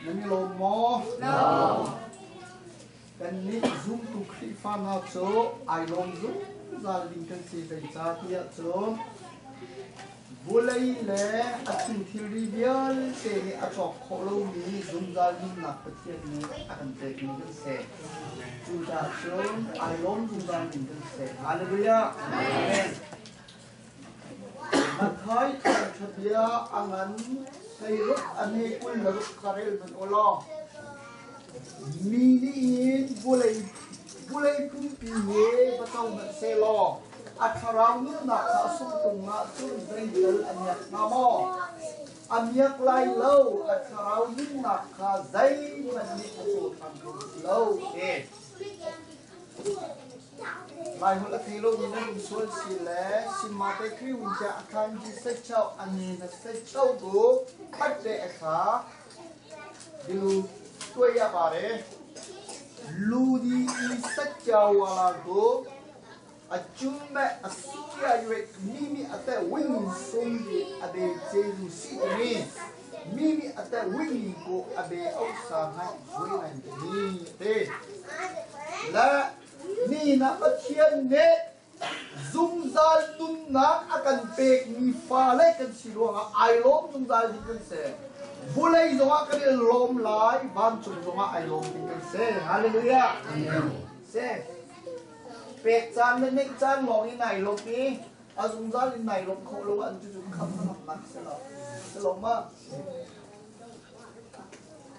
Nan i lawm maw? Kannih zumtu Khrihfa hna cu ai lawm zungzal ding kan si. Zeicahtiah cun vawlei le a chung thilri vialte nih a cawk khawh lomi zungzal nunnak Pathian nih a kan pekmi kan si. Cucaah cun ai lawm zungzal ding kan si. Hallelujah! Amen. Matthai thawngṭha bia a ngan hleiruk a hme 26 kha rel hmanh u law mi nih hin vawlei vawlei pumpi hi va co hmanh sehlaw a thlarau nunnak kha a sungh tung ahcun zeital a miak hnga maw? A miak lai lo, a thlarau nunnak kha zeihmanh nih a caw ṭhan kho ti lo. Laiholh a thei lomi nan um sual si le Sinmate Khrih hun tiah a khan hi sechau a ne na sechau bu khat te a thla dilu tuai ya pare lu di i sechau wala go a chumbe a suya yue mi mi ate wing sung di abe jeju si mi mi mi ate wing ko abe au sa ngai zui nai ni te Le ni na Pathian nih zungzal nunnak a kan pekmi fale kan si ruangah ai lawm zungzal ding kan si. Vulei zongah kan i lawm lai, vancung zongah ai lawm ding kan si. Hallelujah. Si. Pek caan le neih caan lawng in ai lawm i a zungzal in nai lawmh khawh lo an cucu kham nak si lo. Si lo ma?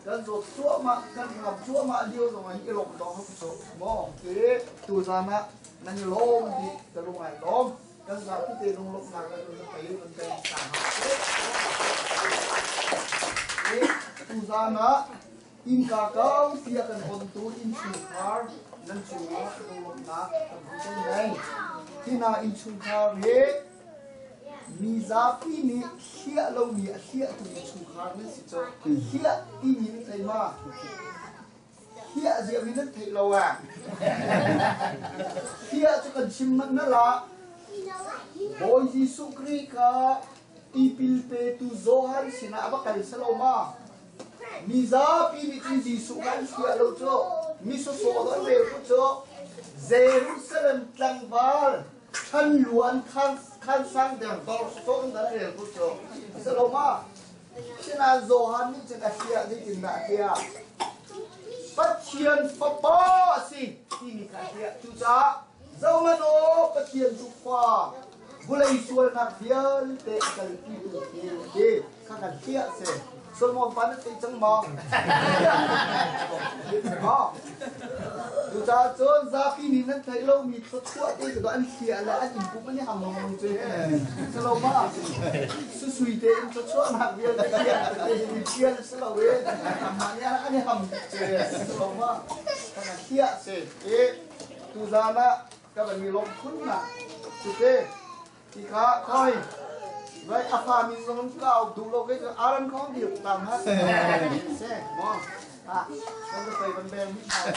Kan zawt cuahmah, kan ram cuahmah lio zongah i lawmh dawh hau cu maw? Ti tuzan ah nan i lawm dih, ka lung ai lawm. Kan zapi te lunglawmhnak le kan pei kan pei ta hna. Tuzan ah innka kau tiah kan ontu innchungkhar nan cungah lunglawmhnak kan hun kan ngei. Hi hna innchungkhar hi Mi zapi nih hliah lomi a hliahtu innchungkhar nan si cu. Hliah timi nan thei ma? Hliah ziami nan theih lo ah. Hliah cu kan chim manh na la. Bawi Jesuh Khrih kha tipil petu Johan sinah a va kal selo ma? Mi zapi nih cun Jesuh kha an hliah lo cu. Mi sawsawh an rel ko cu. Jerusalem tlangval Than luan khan sang deng dor sawsawh in an rel ko cu. A si lo ma? Sinain Johan nih cun a hliah zeitindah a hliah? Pathian Fapa a si timi kha a hliah. Cucaah zohhmanh aw Pathian cu fa vulei sualnak vialte a kalpitu khi a ti. Kha kan hliah si. Solomon pa na thei cang maw? Cucaah cun zapi nih nan theih lomi thluachuah te cu an hliah le an inn pum an i ham lengmang cu si lo ma? Susui te in thluachuahnak vialte hliah te hi hlial si lo i anmah nih an i ham cu si lo ma? Kan hliah si. I tuzaan ah ka van i lawmh khunnak cu te Ti kha khoi vai a fa mi zong ka au duh lo ke aran khong di tam ha se mo ha kan ka pei ban beng mi se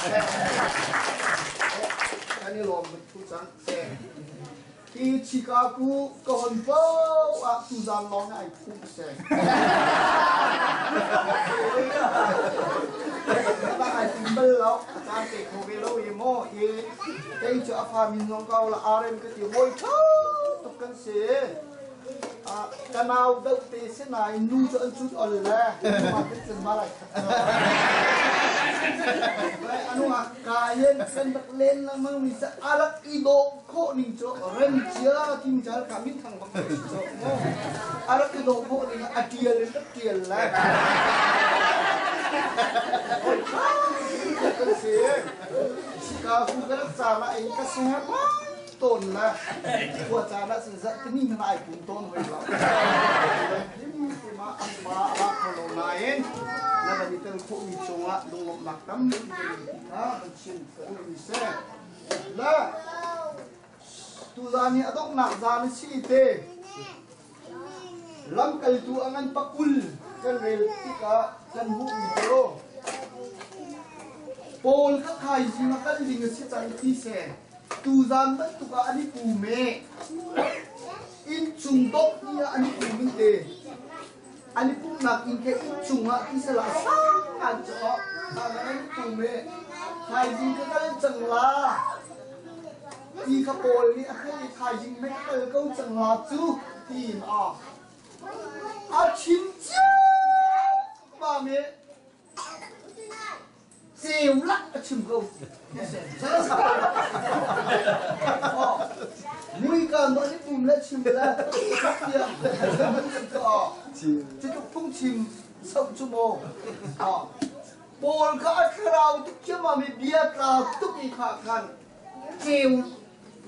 kan i lawm thu cang se hi Chicago ka hon po ah tu zan long ai phu se ba ai tim bal lo a caan te kho ve lo i mo i Kei cu a fa min zong ka la RM ka ti hawi ṭha tuk kan si. Ka nau deuh te si nain nu cu an cut ol le mah kan cun ma lai khat. Anu ah kayen kan rak len lengmang mi sa alak i dawh khawh ning cu rem cia tim chal ka min thang bak cu arak i dawh khawh ning a tial in rak tial le. Kan si. Ka hu ka rak caan ah in ka ser tawn le khua caan ah sin zat tini hna ai pum tawn hoi lo. Him him ah an pa a ra kho lo nain na van i tel khawhmi cungah lunglawmhnak tampi ka ngei ti kha van chim ka duhmi si. Le tuzaan hi a donghnak zaan a si te. Lamkaltu a ngan pakul kan rel tikah kan hmuhmi cu Paul kha thaizing a kal ding a si cang ti seh tuzaan bantuk ah an i pum i inncung dot ni ah an i pum in ti. An i pumhnak inn kha inn cungah tisal ah sang an cawh. An i pum i thaizing ka kal cang la. Ti kha Paul nih a theih i thaizing mei ka kal ko cang la cu tiin a a chim ciammam i Ceu lak a chim ko. Mui ka no ni pum le chim le Cutuk phungchim soh cu maw? Paul kha a thlarau tuk thiam mi bia tla tuk i kha khan ceu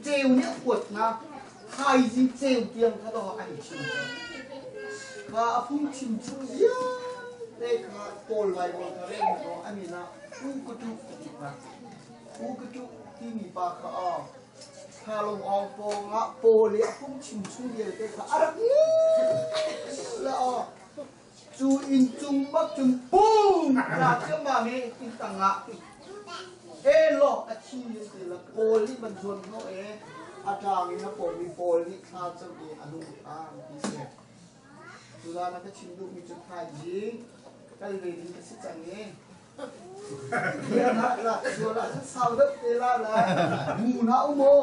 ceu nih a huat hna thaizing ceu tiang kha dawh an chim kha a phungchim chung vialte kha Paul Bible kha rel hna a min ah U Kutu ti hna U Kutu timi pa kha a Thalong awng pawng ah Paul i a phungchim chung vialte kha a rak la cu inn cung bak cun pum ra ciammam i inn tang ah elaw a thi an ti la Paul nih man zuan hnawh i a ṭang in a pom i Paul nih thla cam i a nung ṭhan ti si. Tuzaan ah ka chim duhmi cu thaizing kal ve ding ka si cang i Sau deuh te la la mu na um aw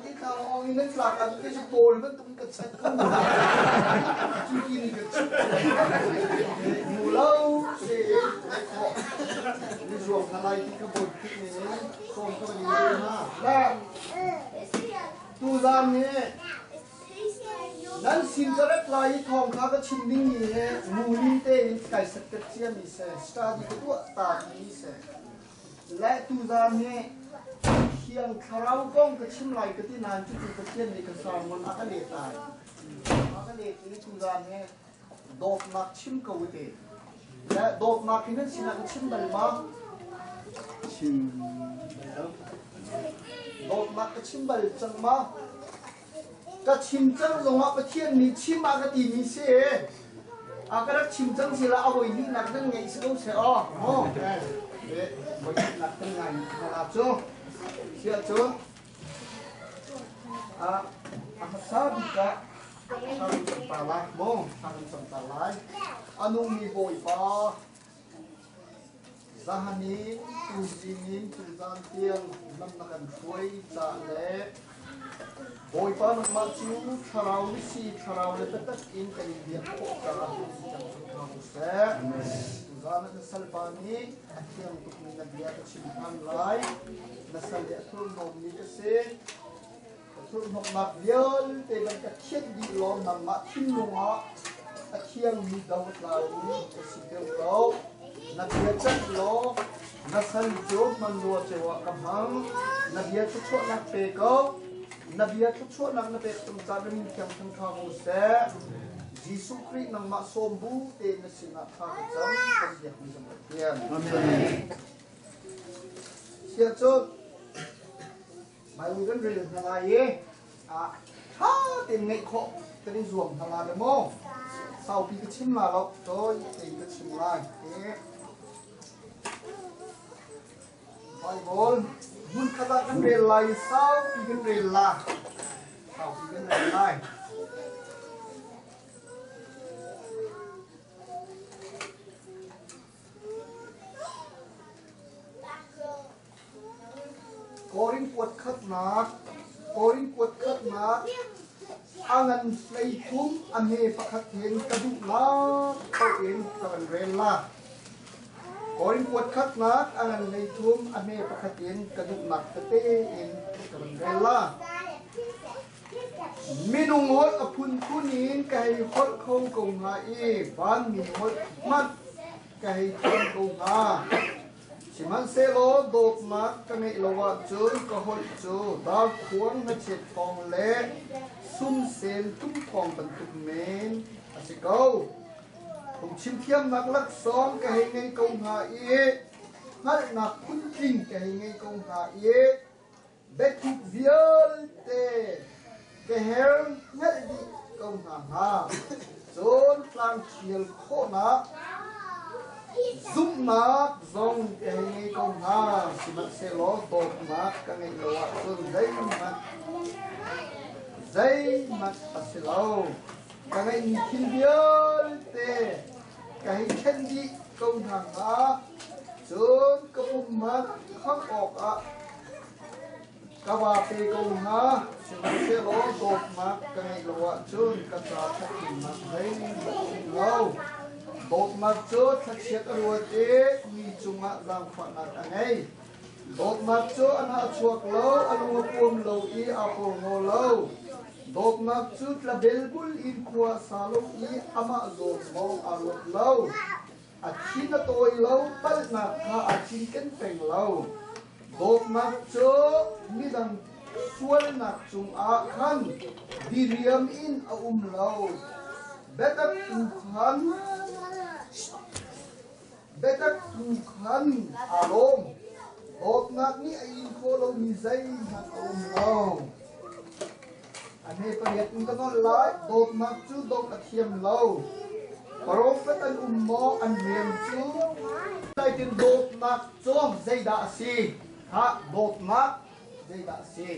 ti thang ong in nan tlak an te pawl bantuk ka chat ko cu ti ni ka chut mu lo se khawh ni zuam na lai ti ka bot ti ni som ka ni na la tu zan ni Nan sin ka rat lai i thawng kha ka chim dingmi he mulin tein kai set ciami seh, study ka tuah ta mi seh, le tuzaan hi Thiang Thlarau kong ka chim lai ka ti nain cucu Pathian nih ka sermon a ka let lai. A ka let i tuzaan hi dawtnak chim ko u ti. Le dawtnak hi nan sinah ka chim bal ma? Chim bal lo. Dawtnak ka chim bal cang ma? Ka chim cang zongah Pathian nih chim a ka timi si. A ka rak chim cang si la a voi hnihnak nan ngeih si ko seh aw. Maw? Eh, voi hnihnak kan ngai hna cu. Siah cun a hmasa bik ah thla kan cam ta lai maw? Thla kan cam ta lai. A nungmi Bawipa zahan in tuzing in tuzan tiang lam na kan hruai ca le Bawipa nangmah cu thlarau na si, thlarau le taktak in kan in biak khawh caah kan thang seh. Tuzan ah na salpa nih a thiang tukmi na bia ka chim ṭhan lai. Na sal hi a thurhnawmmi ka si. Ka thurhnawmnak vialte van ka thianh dih law nangmah thinlung ah a thiangmi do a tlaumi ka si deuh ko. Na bia cat law na sal cu hmanrua ceu ah ka hmang. Na bia thluachuahnak pe ko. Na bia thluachuahnak na pek tung ca na min thiang thangṭha ko seh. Jesuh Khrih nangmah sawm bu tein na sinah thla ka cam kan biakmi kan Pathian. Amen. Siah cun Bible kan rel hna lai i ṭha tein ngaih khawh kan i zuam hna lai le maw? Saupi ka chim la lo, tawi tein ka chim lai. Bible hmunkhat ah kan rel lai i saupi kan rel la. Saupi kan rel lai. Korin kuat khatnak, Korin kuat khatnak, a ngan 13 a hme pakhat hin ka duh nak paoh in ka van rel la. Korin kuat khatnak a ngan 13 a hme pakhat in ka duhnak tete in ka van rel la. Minung holh a phunphun in ka hei holh kho ko hnga i vanmi holh hmanh ka hei thiam ko hnga. Sihmanhsehlaw dawtnak ka ngeih lo ahcun ka holh cu darkhuang hnachet thawng le sumsel tum thawng bantuk men a si ko. Phungchim thiamnak laksawng ka hei ngei ko hnga i hngalhnak phuntling ka hei ngei ko hnga i biathuk vialte ka her hngalh dih ko hna hnga. Cun tlangṭhial khawhnak zumhnak zong ka hei ngei ko hnga. Sihmanhsehlaw dawtnak ka ngeih lo ahcun zeihmanh zeihmanh a si lo. Ka ngeihmi thil vialte vialte ka hei ṭhen dih ko hna hnga. Cun ka pum hmanh khangh awkah ka va pe ko hnga. Sihmanhsehlaw dawtnak ka ngeih lo ahcun ka ca ṭhathnemnak zeihmanh a um lo. Dawtnak cu thlachiat a ruat i mi cungah zaangfahnak a ngei. Dawtnak cu a hnah a chuak lo, a lung a puam lo i aa porhlaw lo. Dawtnak cu tlabelbul in khua a sa lo i amah zawn lawng aa ruat lo. A thin a tawi lo, palhnak kha aa cinken peng lo. Dawtnak cu midang sualnak cungah khan diriam in a um lo. Biatak tu khan Biatak tu khan aa lawm. Dawtnak nih a in khawh lomi zeihmanh a um lo. A hme pariat in ka nolh lai. Dawtnak cu dongh a thiam lo. Profet an um maw? An rian cu zeitin dawtnak cu zeidah a si? Hah, dawtnak zeidah a si?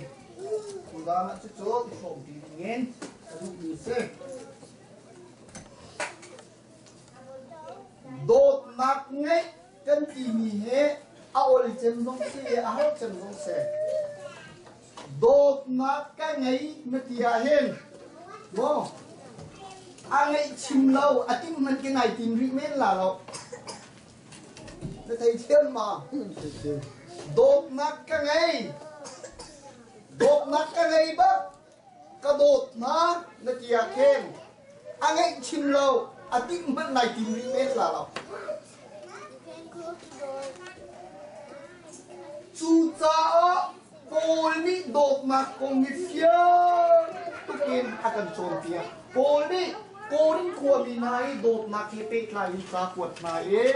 Tuzaan ah cucu i hrawmpi dingin ka duhmi a si. Dawtnak ngeih kan timi hi a ol cem zong si i a har cem zong si. Dawtnak ka ngei na ti ahhin maw a ngeih chim lo a tim hmanh ke nai tim rih men la lo. Na thei thiam ma? Dawtnak ka ngei. Dawtnak ka ngei bak. Ka dawt hna na ti ah khin a ngeih chim lo a timh hmanh nai tim rih men la lo. Cucaah Paul nih dawtnak kong hi fiang tukin a kan cawnpiak. Paul nih Korin khuami hna i dawtnak he pehtlai in ca kuat hna i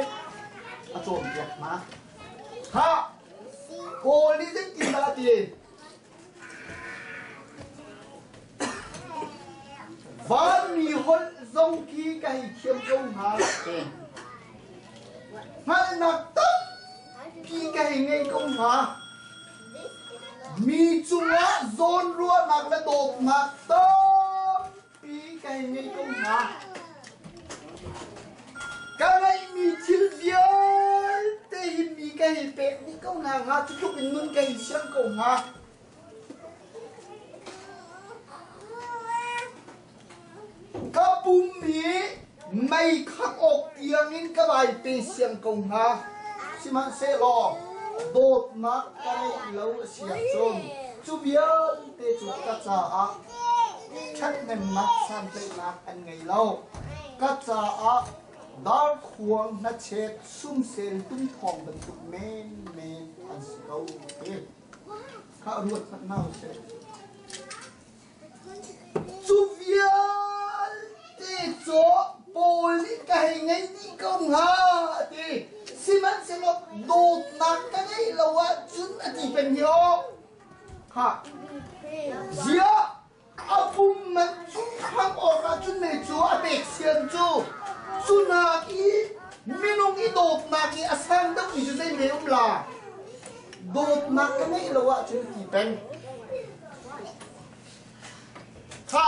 a cawnpiak hna. Khah! Paul nih zeitindah a ti? Vanmi holh zong khi ka hei thiam ko hnga ti. Hngalhnak tampi ka hei ngei ko hnga. Mi cungah zawnruahnak le dawtnak tampi ka hei ngei ko hnga. Ka ngeihmi thil vialte hi mi ka hei pek dih ko hna hnga, cu tluk in nun ka hei siang ko hnga. Ka pum hi mei khangh awk tiangin ka vai pe siang ko hnga. Sihmanhsehlaw dawtnak ka ngeih lo a si ahcun cu vialte cu ka caah ṭhathnemnak santlaihnak an ngei lo. Ka caah darkhuang hnachet sumsel tumthawng bantuk menmen an si ko ti kha ruat hmanh hna usih. Cu vialte cu Paul nih ka hei ngei dih ko hnga a ti. Sihmanhsehlaw dawtnak ka ngeih lo ahcun a ti peng hi aw. Kha. Ziah a pum man cu khangh awkah cun mei cu a pek sian cu cu nak i minung i dawtnak i a sang deuhmi cu zei mei um la dawtnak ka ngeih lo ahcun ti peng Kha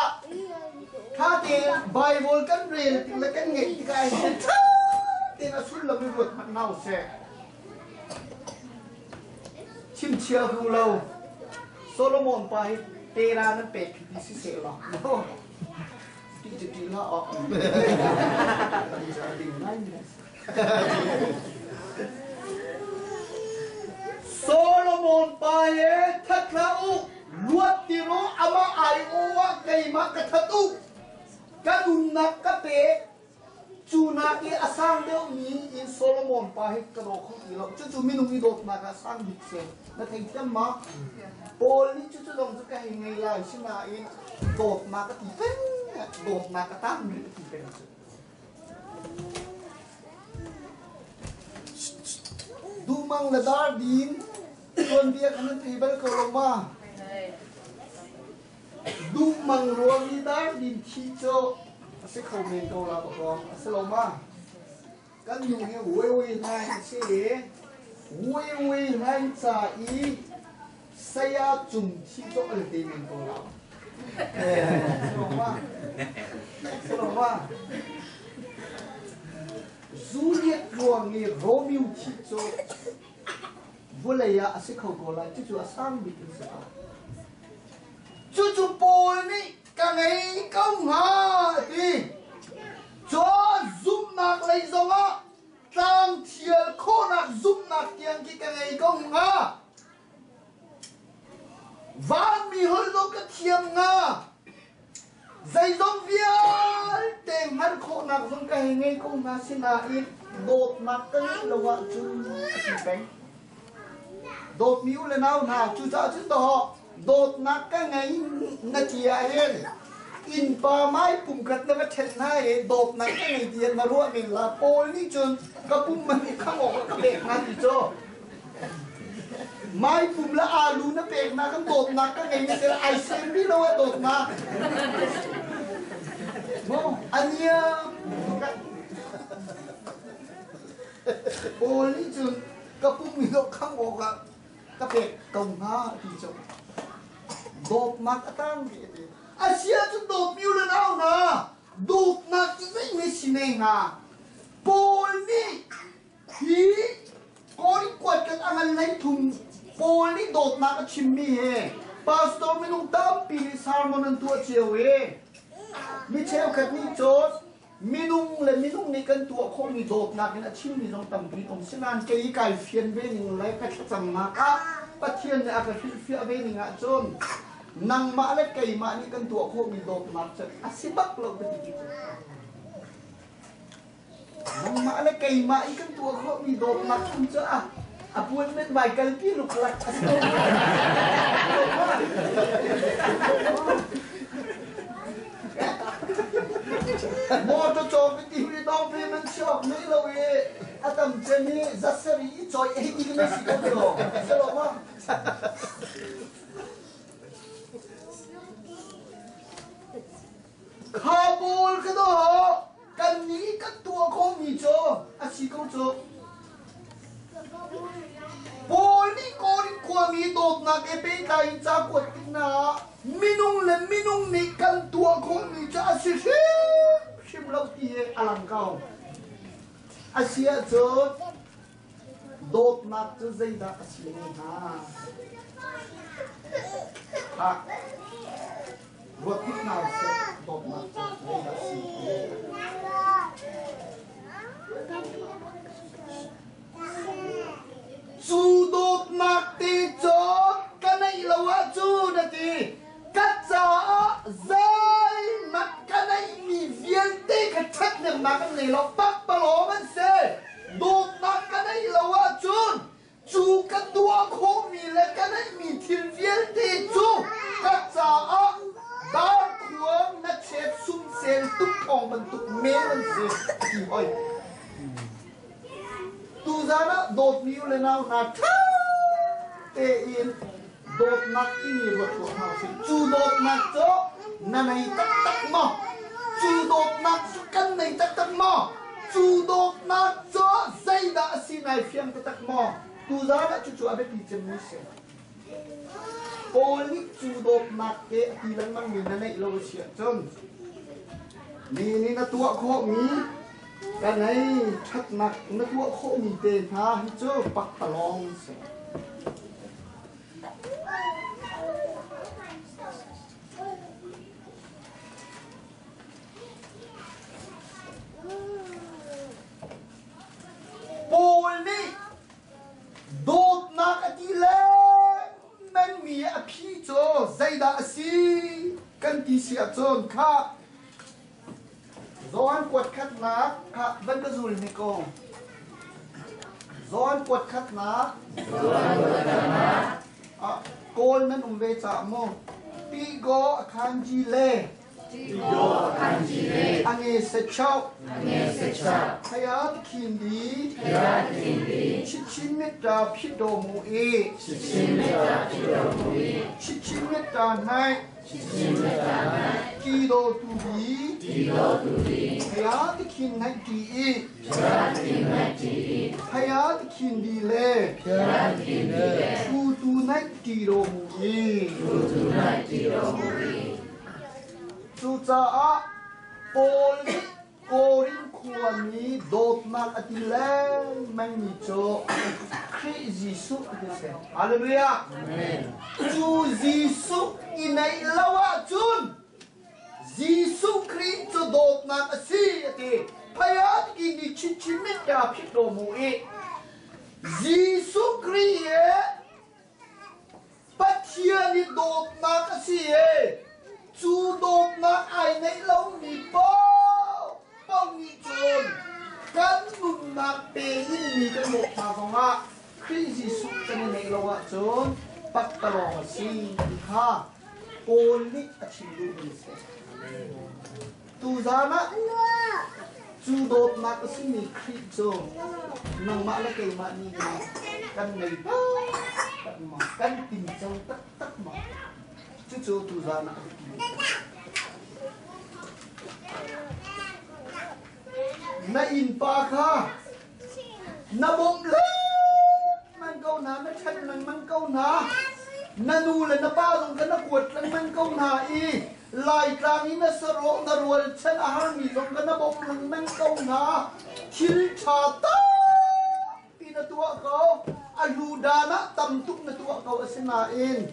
kha te Bible kan rel tik le kan ngeih tikah hin ṭha tein a sullam i ruat hmanh hna usih. Chimchia hu lo Solomon pa hi tera nan pek khi ti si seh law. No. Ti cu ti hlah awk. Ding ngai mi Solomon pa he that hlah u luat ti ru amah ai aw ah keimah ka that u ka nunnak ka pek cu nak i a sang deuhmi in Solomon pa hi ka daw kho ti lo cucu minung i dawtnak ah sang bik si na theithiam ma Paul nih cucu zong cu ka hei ngei lai sinain dawtnak a ti peng dawtnak a tam rih a ti peng cu Duhmang le Dardin tuanbia kha nan thei bal ko lo ma? Duhmang ruang i Dardin thi cu a si kho men ko la bawk a si lo ma? Kan nu hi wewe hlaing a si i wewe hlaing ca i saya cung thi cu al te men ko la. Si lo ma? Si lo ma? Juliet ruang i Romeo thih cu vawlei ah a si kho ko lai. Cucu a sang bik in si ko. Cucu Paul nih ka ngei ko hnga a ti. Cun zumhnak lei zongah tlang thial khawhnak zumhnak tiang khi ka ngei ko hnga. Vanmi holh zong ka thiam hnga. Zeizong vialte hngalh khawhnak zong ka hei ngei ko hna sinain dawtnak ka ngeih lo ahcun a ti peng. Dawtmi u le nau hna, cucaah cun dawh dawtnak ka ngei na ti ahhin innpa mai pumkhat na va ṭhen hna i dawtnak ka ngei tiah na ruah men la. Paul nih cun ka pum man i khang awk ah ka pek hna ti cu. Mai pum le alu na peknak kan dawtnak ka ngei na tel ai sem rih lo ah dawtnak. Mo ania Paul nih cun ka pum hi dawh khang awk ah ka pek ko hnga ti cu dawtnak a tang rih a ti. Asia cu dawtmi u le nau hna dawtnak cu zeihme si ne hnga? Paul nih Hi Korin kuat kan a ngan 13 Paul nih dawtnak a chimmi hi pastor minung tampi nih sermon an tuah cio i mi cheukhat nih cun minung le minung nih kan tuah khawhmi dawtnak in a chimmi zong tampi um sinain kei kai fian ve ning le ka thlacamnak ah Pathian nih a ka hrilhfiah ve ning ahcun nangmah le keimah nih kan tuah khawhmi dawtnak cu a si bak lo ka ti cu. Nangmah le keimah i kan tuah khawhmi dawtnak chung cu a appointment vai kalpi luklak a si. Motor cawk i ti down payment chuak nei lo i a tam cem i zasari i choi ei ti na si ko lo. Selo ma? Kha pawl ka do Kannih kan tuah khawhmi cu a si ko cu. Paul nih Korin khuami dawtnak he pehtlai in ca kuat tik hna ah minung le minung nih kan tuah khawhmi cu a si hrimhrim lo ti hi a lang ko. A si ahcun dawtnak cu zeidah a si ne hnga? Ah, Ruat hnik hna usih, dawtnak cu zeidah a si ti. Cu dawtnak te cu ka neih lo ahcun a ti. Ka caah zeihmanh ka neihmi vialte kha ṭhathnemnak an nei lo, pakpalawng an si. Dawtnak ka neih lo ahcun Cu ka tuah khawhmi le ka neihmi thil vialte cu ka caah darkhuang na chet sumsel tuk thawng bantuk men an si a ti hoi. Tuzan ah dawtmi u le nau hna ṭha tein dawtnak timi ruat tuah hna usih. Cu dawtnak cu na nei taktak maw? Cu dawtnak cu kan nei taktak maw? Cu dawtnak cu zeidah a si nai fiang taktak maw? Tuzan ah cucu a biapi cemmi si. Paul nih cu dawtnak te a ti lengmangmi na neih lo a si ahcun mi nih na tuah khawhmi ka nei ṭhatnak na tuah khawhmi te hna hi cu pakpalawng si. Paul nih dawtnak a ti lengmangmi a phi cu zeidah a si kan ti si ahcun khah Johan kuat khatnak kha van ka zul hnik ko. Johan kuat khatnak. Ah, Kawl nan um ve caah maw? Pi go a khan ji le. A nge se chau. Thaya tikhin di. Chichin metta phit do mu i. Chichin metta nai. Ti do tu bi. Thaya tikhin nai ti i. Thaya tikhin di le. Tu tu nai ti do mu i. Cucaah Paul nih Korin khuami dawtnak a ti lengmangmi cu Khrih Jesuh ti si. Hallelujah. Cu Jesuh i neih lo ahcun Jesuh Khrih cu dawtnak a si a ti. Phaya ti mi chinchin mit ka phit lo mu i Jesuh Khrih he Pathian i dawtnak a si i cu dawtnak ai neih lomi paohpaoh nih cun kan nunnak pe in mi kan dawt hna zongah Khrih Jesuh kan i neih lo ahcun pakpalawng a si ti kha Paul nih a chim duhmi a si. Tuzaan ah cu dawtnak a simi Khrih cu nangmah le keimah nih kan ngei taktak maw? Kan tinco taktak maw? Cucu tuzaan ah a biapi. Na innpa kha na bawmh lengmang ko hna, na ṭhat lengmang ko hna, na nu le na pa zong kha na kuat lengmang ko hna i Laitlang i na sarawh na rualchan a harmi zong kha na bawmh lengmang ko hna. Thil ṭha tampi na tuah ko. A hlu dan ah tam tuk na tuah ko. Asinain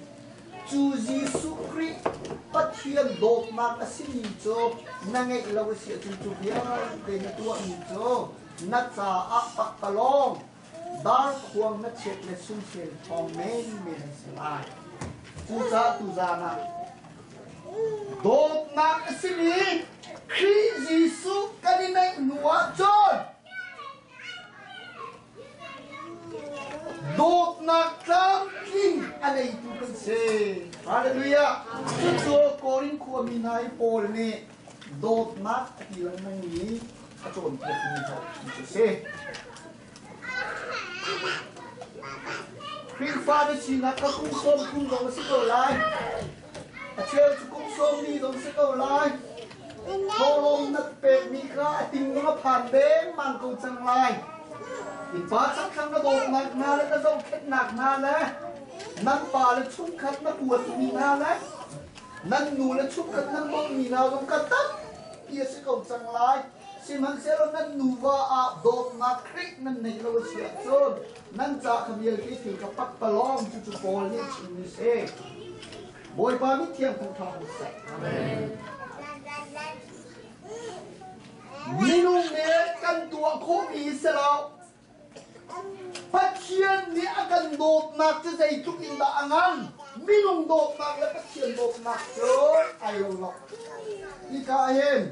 cu Jesuh Khrih Pathian dawtnak a simi cu na ngeih lo a si ahcun cu vialte na tuahmi cu na caah pakpalawng darkhuang na chiat le sumsel thawng menmen an si lai. Cucaah tuzaan ah dawtnak a simi Khrih Jesuh kan i neih hnu ahcun dawtnak tlamtling a neitu kan si. Hallelujah! Cucu Korin khuami hna i Paul nih dawtnak a ti lengmangmi a cawnpiakmi cu a si. Khrihfa na sinak kha kum 30 zong a si ko lai. A cheu cu kum 40 zong si ko lai. Thawhlawm na pekmi kha a ting zong a phan dengmang ko cang lai. Innpa chakthlang na dawtnak hna le na zohkhenhnak hna le nan pa le chungkhat na kuatmi hna le nan nu le chungkhat nan bawmhmi hna zong ka tampi a si ko cang lai. Sihmanhsehlaw nan nuva ah dawtnak Khrih nan neih lo a si ahcun nan ca kha vialte thil ka pakpalawng cucu Paul nih a chimmi a si. Bawipa nih thiang thawngṭha hmu seh. Minung nih kan tuah khawhmi si lo. Pathian nih a kan dawtnak cu zeitluk in dah a ngan? Minung dawtnak le Pathian dawtnak cu ai lo lo. Hika ah hin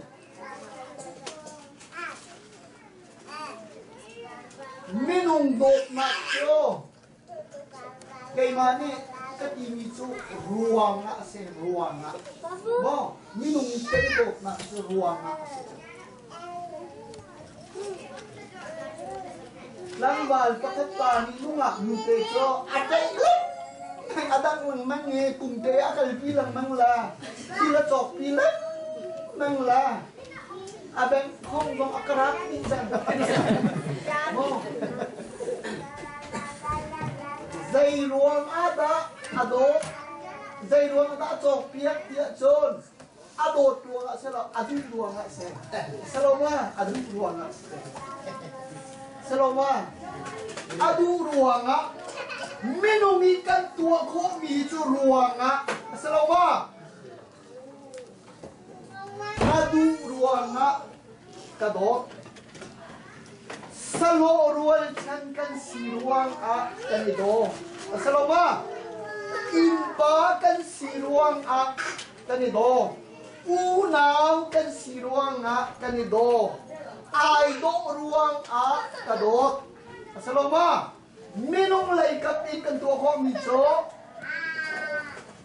minung dawtnak cu keimah nih ka timi cu ruangah a si, ruangah. Maw minung kan dawtnak cu ruangah a si. Tlangval pakhat pa nih nungak nute cu a tlaih lengmang a dang lengmang i kumte a kalpi lengmang la thil a cawkpi lengmang la a bengh khong zong a karak dih cang. Zei ruang ah dah a dawt zei ruang ah dah a cawkpiak tiah cun a dawt ruangah si lo a duh ruangah si Saloma a duh ruangah si Saloma a duh ruangah minung i kan tuah khawhmi cu ruangah Saloma a duh ruangah ka dawt Salo rualchan kan si ruangah kan i daw. Saloma innpa kan si ruangah kan i daw. Unau kan si ruangah kan i daw. Ai dawh ruangah ka dawt. Asaloma, minung lei kap in kan tuah khawhmi cu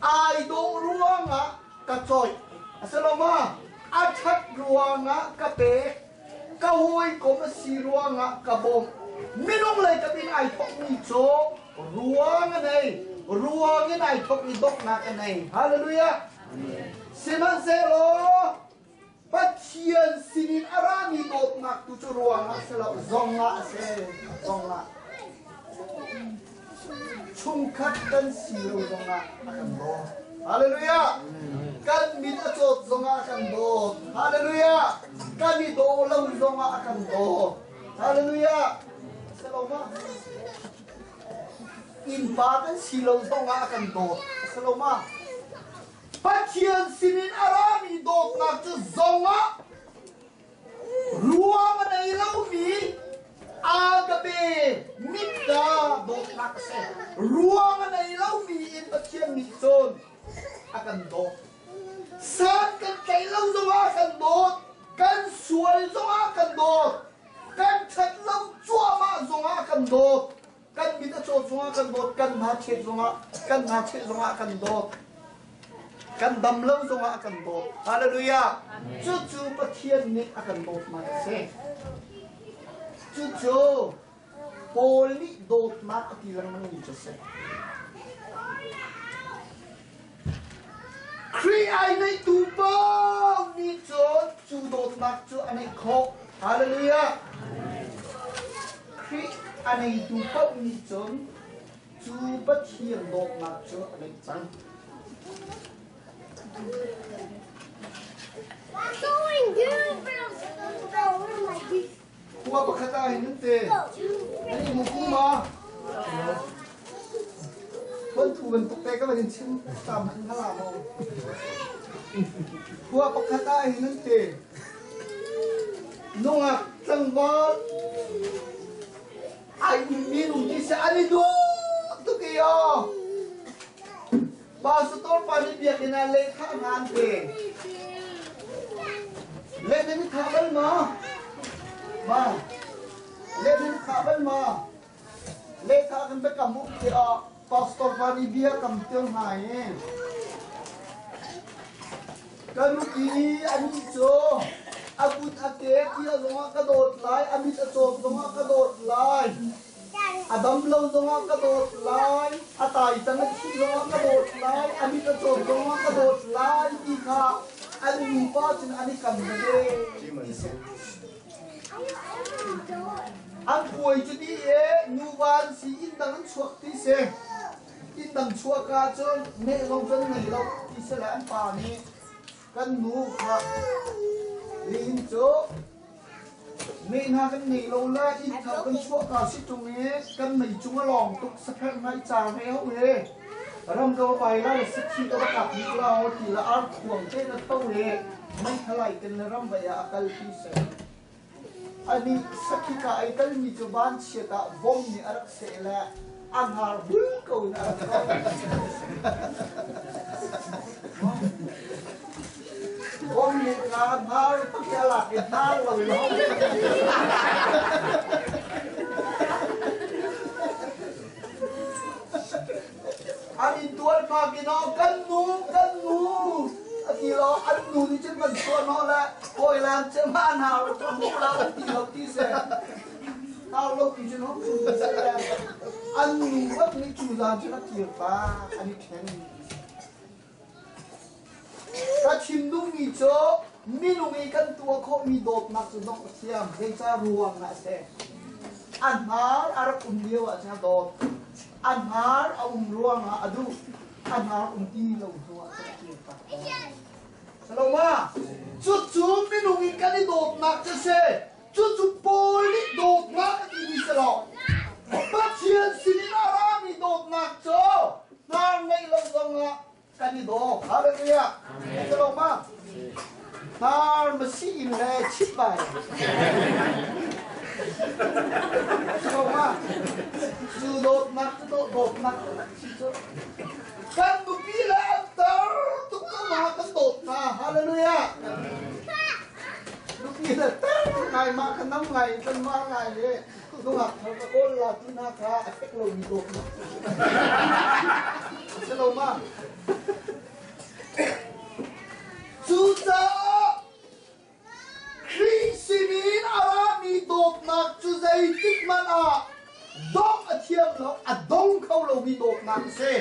ai dawh ruangah ka cawih. Asaloma, a ṭhat ruangah ka pek. Ka hawikom a si ruangah ka bawmh. Minung lei kap in ai thawkmi cu ruang a nei. Ruang in ai thawk i donghnak a nei. Hallelujah. Sihmanhsehlaw Pathian sinin a rami dawtnak tu cu ruangah si lo zongah a si zongah chungkhat kan si lo zongah a kan dawt. Hallelujah! Kan mit a cawt zongah a kan dawt. Hallelujah! Kan i daw lo zongah a kan dawt. Hallelujah! Saloma. Innpa kan si lo zongah a kan dawt. Saloma. Pathian sinin a rami dawtnak cu zongah Ruang a nei lomi agape mitta dawtnak a si. Ruang a nei lomi in Pathian nih cun a kan dawt. San kan tlaih lo zongah a kan dawt. Kan sual zongah a kan dawt. Kan ṭhat lo cuahmah zongah a kan dawt. Kan mit a cawt zongah kan dawt. Kan hna chet zongah kan hna cheh zongah a kan dawt. Kan dam lo zongah a kan dawt. Hallelujah. Cucu Pathian nih a kan dawtnak a si. Cucu Paul nih dawtnak a ti lengmangmi cu a si. Khrih ai neihtu paoh nih cun cu dawtnak cu a neih khawh. Hallelujah. Khrih a neitu paoh nih cun cu Pathian dawtnak cu a neih cang. Khua pakhat ah hin an te. An i mu ma? Thawnthu bantuk te ka van in chim ta hmanh hala maw? Khua pakhat ah hin an te. Nungak tlangval ai mi nung ti se an i duh tuk i aw. Pastor pa nih biakinn ah lehkhah hna an pe. Leh nan i thah bal maw? Ma? Leh nan i thah bal maw? Lehkhah kan biakam um ti ah pastor pa nih bia kam tiang hna i ka nupi anih cu a kut a ke tia zongah ka dawt lai, a mit a cawt zongah ka dawt lai. A dam lo zongah ka dawt lai, a tai cang a thih zongah ka dawt lai, a mit a cawt zongah ka dawt lai ti kha an nupa cun an i kam veve ti si. An puai cu ti e nuva an si inn dang an chuak ti si. Inn dang chuak ah cun meh zong cun ngei lo ti si le an pa nih kan nu kha nihin cu Meh hna kan ngei lo le inn thar kan chuahka si ṭung i kan mei cung a lawng tuk sapherh hna i caang he ho he ram ka va vai la le sakhi ka va kap hnik la ti la ar khuang te na tho he meithalai ten le ram vai ah a kal ti seh. Ani sakhi ka ai kal mi cu van chiat ah vom nih a rak seh le a hnar hul ko in a rak ko. Bom nih nga hnar pakhi a lak i hnar lo in hong. An in tual phak in aw kan nu kan nu a ti lo an nu nih cun van chuah no le hawi lan che ma hnar ka hmu la an ti lo ti se hnar lo ti cun hong chu se an nu bak nih cu zan cun a kir pa an i then. Ka chim duhmi cu minung i kan tuah khawhmi dawtnak cu dongh a thiam. Zeicah ruang ah a si? A hnar a rak um lio ah cun a dawt. A hnar a um ruangah a duh. A hnar um ti lo hnu ah cun a kirtak. Saloma, cucu minung in kan i dawtnak cu si. Cucu Paul nih dawtnak a timi si lo. Pathian sinin a rami dawtnak cu hnar ngeih lo zongah kan i daw. Hallelujah. Amen. Lo ma? Hnar masi in le chip bai. Lo ma? Cu dawtnak cu dawtnak si cu. Kan nupi le an tar tuk ko ma kan dawt hna. Hallelujah. Nupi le tar ngai ma kan nam ngai kan ma ngai le nungak thar ka kawl la tu hna kha a fek lomi dawtnak si lo ma? Cucaah Khrih sinin a rami dawtnak cu zeitik hmanh ah dongh a thiam lo, a dong kho lomi dawtnak a si.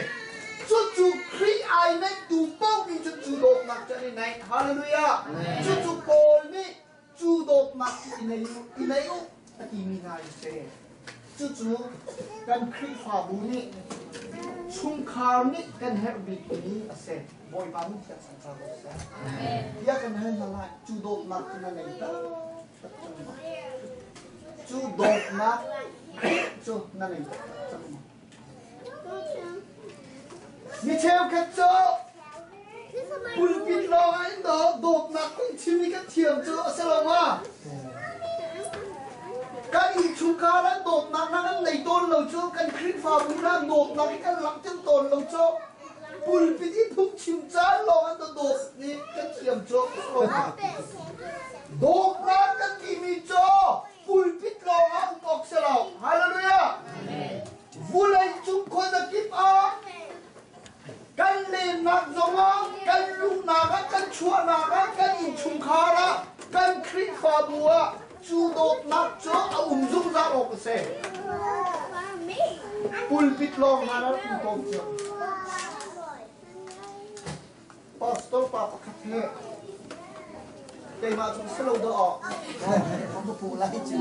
Cucu Khrih ai neihtu paoh nih cun cu dawtnak cu an i neih. Hallelujah! Cucu Paul nih cu dawtnak cu i nei u, i nei u a timi hna hi si. Cucu kan Khrihfabu nih Chungkhar nih kan herh bikmi a si. Bawipa nih thiang sang ko seh. Bia kan hal hna lai. Cu dawtnak cu na ngei taktak cang maw? Cu dawtnak cu na ngei taktak cang maw? Mi cheukhat cu pulpit lawng ah in dawtnak kong chim hi kan thiam cu a si lo ma? Kan innchungkhar ah dawtnak na kan nei tawn lo cu, kan Khrihfabu hna dawtnak hi kan langhter tawn lo cu, pulpit i phungchim caan lawng an dawt nih kan thiam cu a si lo ma? Dawtnak kan timi cu pulpit lawng ah um awk si lo. Hallelujah! Vulei cung khuazakip ah kan lennak zongah, kan luhnak ah, kan chuahnak ah, kan innchungkhar ah, kan Khrihfabu ah cu dawtnak cu a um zungzal awk a si. Pulpit lawng hna na rak um tawn cio. Pastor pa pakhat he keimah cu si lo dah Ka pu lai cu.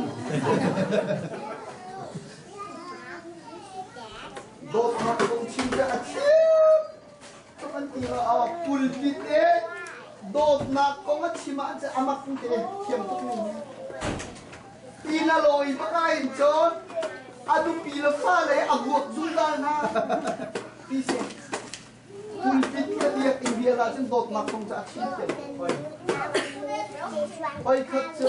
Dawtnak kong chim cu a thiam tuk an ti la ah pulpit e dawtnak kong a chim ah an amak te thiam tuk mi inn a lawi baka in cun a nupi le fale a vuak zungzal hna ti si. Pulpit le biakinn vial ahcun dawtnak kong cu a chim thiam tuk hoi. Voikhat cu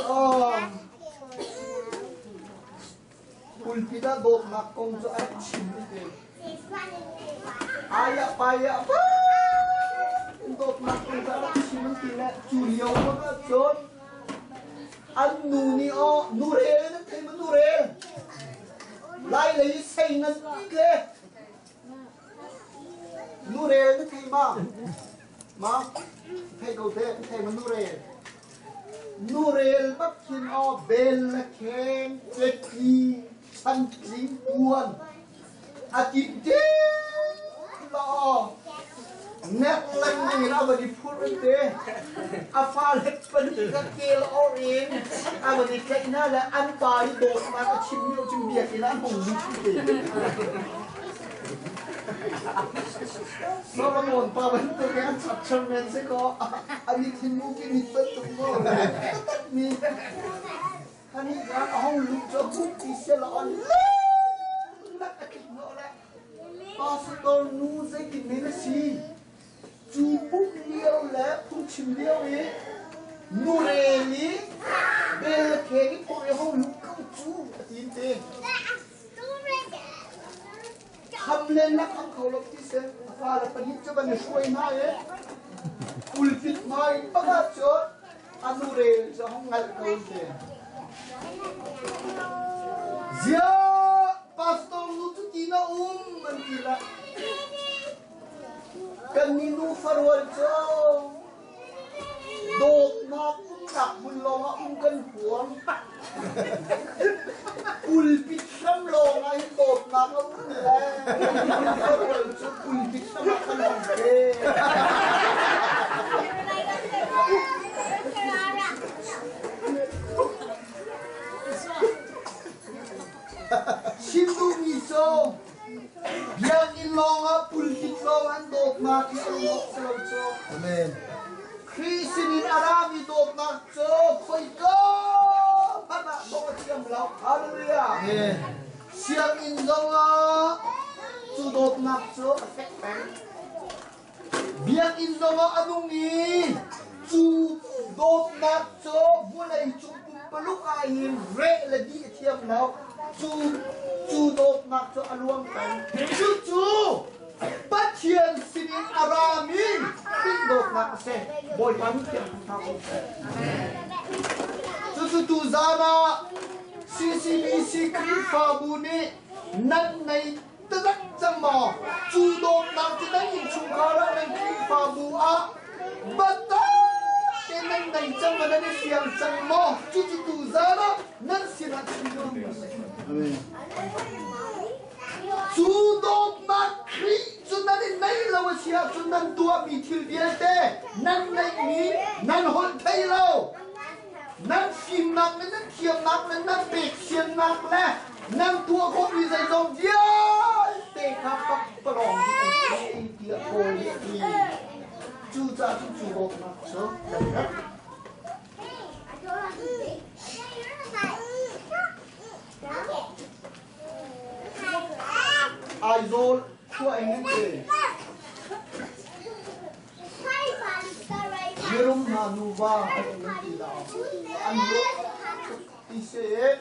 pulpit ah dawtnak kong cu a rak chim ti. Ayah payah pa dawtnak kong cu a rak chim an ti le cu lio bak ahcun an nu nih aw nurel nan thei ma nurel lai lei sei ngan ti le Nurel na thei ma? Ma? Thei ko te, thei ma nurel? Nurel bak khin aw bel le kheng, cekli, chantling, puan, a tim te la aw. Nek lengmang in a van i phurh in te. A fa le pahnih ka kel or in a van i tlaih hna le an pa i dawtnak a chim lio cu biakinn ah an hung lut te. Solomon pa bantuk in an chapchar men si kaw an i thin mu ki mit bantuk maw mi hani ka a hong lut cu huk ti sia la on nak a tlik no le pastor nu zeitin men a si Cu pumh lio le phungchim lio i nurel i bel le kheng i phawh i ho lu ko cu a ti in ti. Kham len nak kham kho lo ti si. A fale pahnih cu van i hruai hna i pulpit hmai pakhat cu a nurel cu a hung ngalh ko in ti. Ziah pastor nu cu ti na um an ti la. Kan minu farual cu dawtnak umnak hmun lawngah um kan huam. Pulpit hram lawngah hin dawtnak a um le farual cu pulpit hram ah kan hong pe. Chim duhmi cu Biakinn lawngah pulpit lawng an dawtnak hi a lawh si lo cu. Amen. Khrih sinin a rami dawtnak cu khoika hmanh ah dawh a thiam lo. Hallelujah. Amen. Sianginn zongah cu dawtnak cu a fek peng. Biakinn zongah a nung i cu dawtnak cu vawlei cung pumpaluk ah hin reh le dih a thiam lo. Cu cu dawtnak cu a luang peng. Cucu Pathian sinin a rami Khrih dawtnak a si. Bawipa nih thiang hna ko seh. Cucu tuzaan ah CCBC Khrihfabu nih nan nei Taktak cang maw? Cu dawtnak cu nan innchungkhar ah nan Khrihfabu ah biatak tein nan nei cang maw nan i fiang cang maw? Cucu tuzaan ah nan sinah chim duhmi a si. Cu dawtnak Khrih cu nan i neih lo a si ahcun nan tuahmi thil vialte nan neihmi nan holh thei lo. Nan fimnak le nan thiamnak le nan peksiannak le nan tuah khawhmi zeizong vialte kha pakpalawng dih. Paul nih a ti. Cucaah cun cu dawtnak cu kan herh. Aizawl khua in nan ti. Mirum hna nuva an um ti lo. An ruah ti seh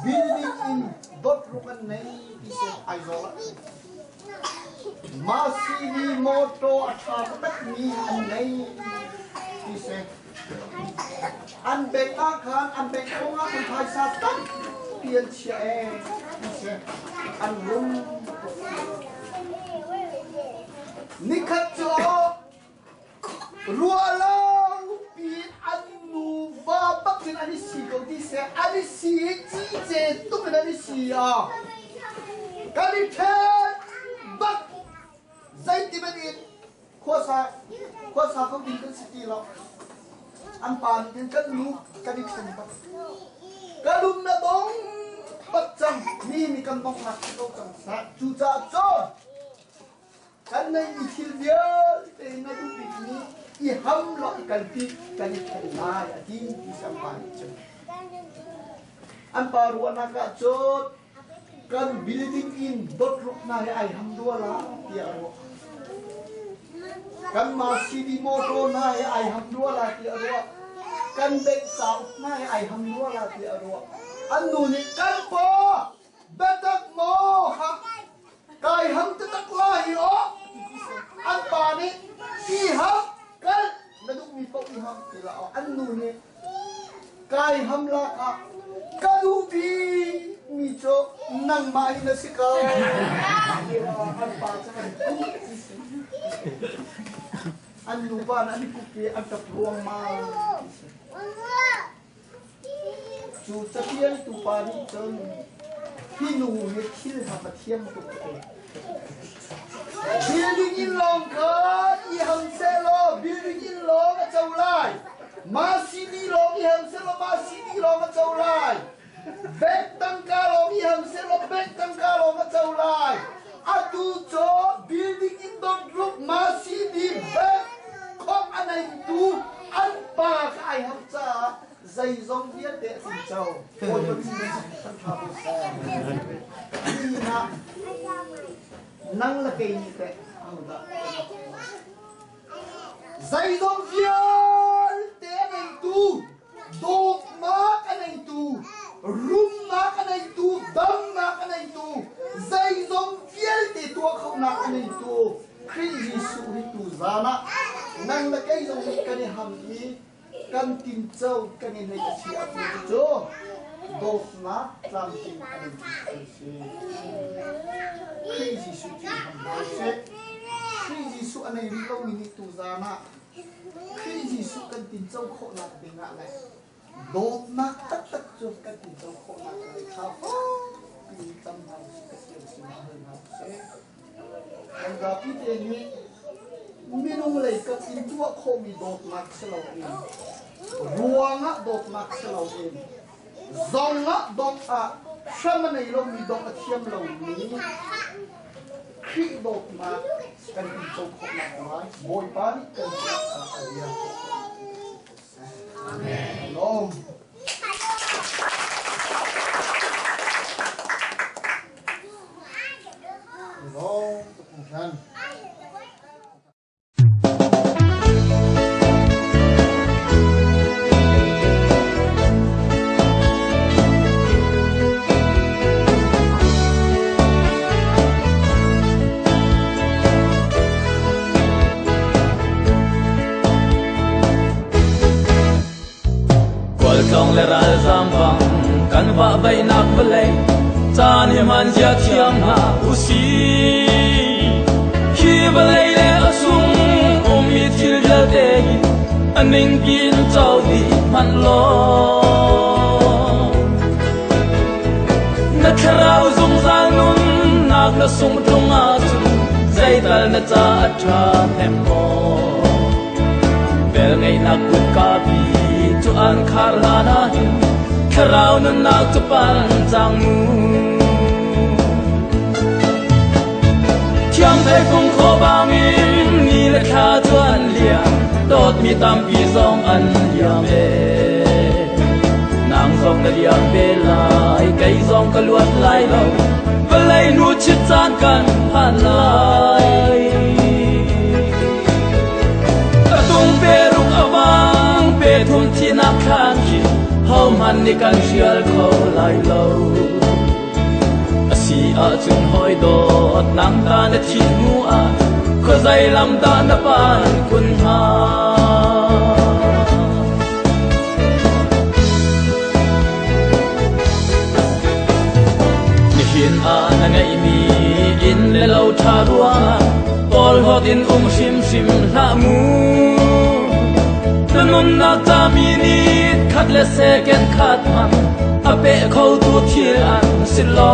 building in dot ruk an nei ti seh Aizawl ah. Masini motor a ṭha takmi an nei ti seh. An bank ah khan an bank kong ah khan phaisa tampi an chiah ee ti seh. An rum tuk. Nikhat cu ruahlo piin an nuva bak in an i si ko ti seh an i si i cice tuk in an i si ah kan i ṭhen bak zeiti man in khuasa khuasa ko ding kan si ti lo an pa nih khan kan nu kan i ṭhen bak ka lung na dong bak cang mi nih kan donghnak si ko cang seh cucaah cun Kan neihmi thil vialte na duh bikmi i ham law i kalpi kan i ṭhen lai a ti ti an pa nih cun. An pa ruahnak ah cun kan building in dot ruk hna hi ai ham rua la tiah a ruah. Kanmah CD motor hna hi ai ham rua la tiah a ruah. Kan bank cauk hna hi ai ham rua la tiah a ruah. An nu nih kan paw biatak maw kha kai ham taktak la hi aw an pa nih i ham kal na duhmi paoh i ham ti la aw an nu nih kai ham la kha ka duh bikmi cu nangmah hi na si ko an pa cu an kuh an nupa an i kup i an ṭap ruangmang. Cu caṭialtu pa nih cun hi nu hi thil hna ka thiam tuk a ti. Building inn lawng kha i ham sehlaw building inn lawng a co lai. Mah sini lawng i ham sehlaw mah sini lawng a co lai. Bank tangka lawng i ham sehlaw bank tangka lawng a co lai. Atu cu building inn dot ruk mah sini bank khawmh a neitu an pa kha ai ham caah zeizong vialte a tinco. Bawipa min kan ṭha ko seh. Nihin ah nang le kei nih teh ahodah zeizong vialte a neitu dawtnak a neitu rumnak a neitu damnak a neitu zeizong vialte tuah khonak a neitu Khrih Jesuh hi tuzaan ah nang le kei zong nih kan i ham i kan tinco kan i neih a si ahcun cucu dawtnak tlamtling a neitu kan si. Khrih Jesuh cu i ham hna usih. Khrih Jesuh a nei rih lomi nih tuzaan ah Khrih Jesuh kan tinco khawhnak ding ah le dawtnak taktak cu kan tinco khawhnak lai kha fakpi in cam hna usih Pathian sinah hal hna usih. Kan zapi te nih minung lei kap in tuah khawhmi dawtnak si loin ruangah dawtnak si loin zong ah dawt ah hram a nei lomi dawt a thiam lomi Khrih dawtnak kan tinco khawhnak lai Bawipa nih kan a rian Amen. Lawm. Lawm tuk hringhran. Khualtlawng le ralzaam bang kan vahvaihnak vawlei caan hi hman zia thiam hna usih. Hi vawlei le a chung ummi thil vialte hi a ningpi in co dih hmanh law. Na thlarau zungzal nunnak na sungh ṭung ahcun zeital na ca a ṭha hnem maw? Velngeihnak kutka bi cu an khar hlan ah hin thlarau nunnak cu pan cang mu. Hriam theifung khaw bangin ni le thla cu an liam, dawtmi tampi zong an liam e. Nang zong na liam ve lai, kei zong ka luat lai lo, vawlei nu chit caan kan phan lai. Ka tung pe ruk a vang, pe thum thinak thlan khi, hohmanh nih kan hrial kho lai lo. A si ahcun hawi dawt nang ta na thih hnu ah khuazei lam dah na pan kun hnga? Nihin ah na ngeihmi inn le lo ṭha ruangah porhlawt in um hrimhrim hlah mu. Na nunnak ca minute khat le second khat hmanh a peh khotu thil an si lo.